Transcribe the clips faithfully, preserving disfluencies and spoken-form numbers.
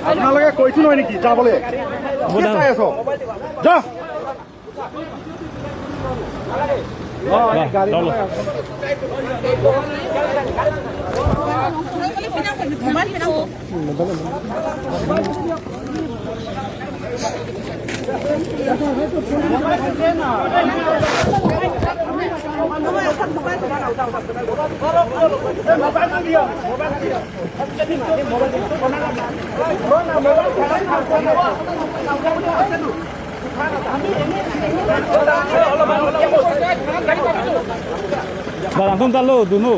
আপোনালোকে কৈছো নহয় নেকি যাবলৈ? কি চাই আছ? যা। অ, এই গাড়ী Barang kong talo dunu.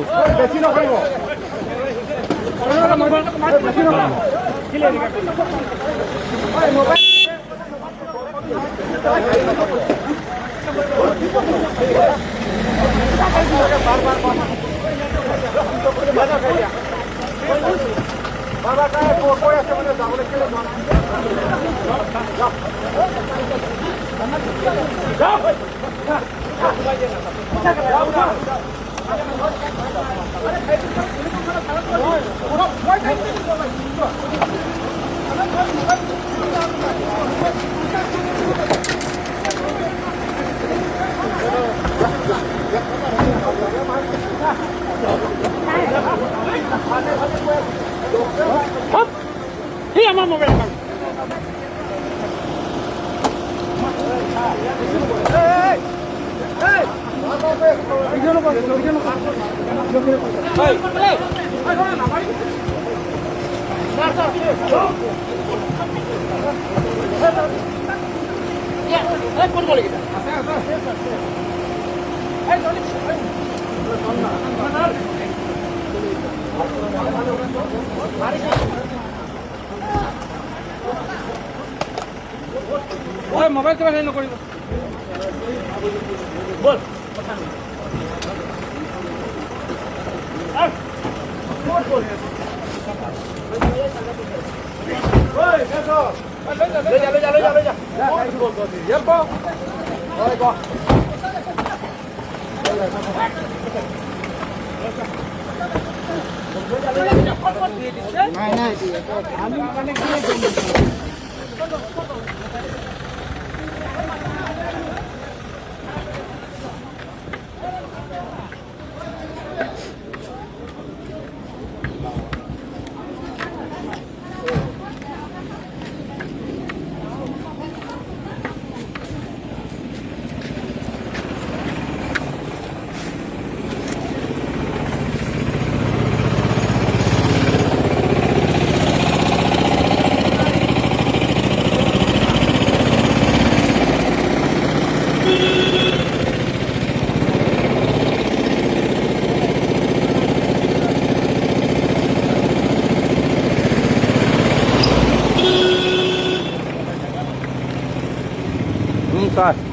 Oi, mobile কিবা হেৰি নকৰিব। বল। ঐ, বেছ। লৈ যা, লৈ যা, লৈ যা, লৈ যা। বল, বল, বল। ইয়াত বল। ঐ, বল। নাই, নাই, আমি মানে কি Hmm, sir.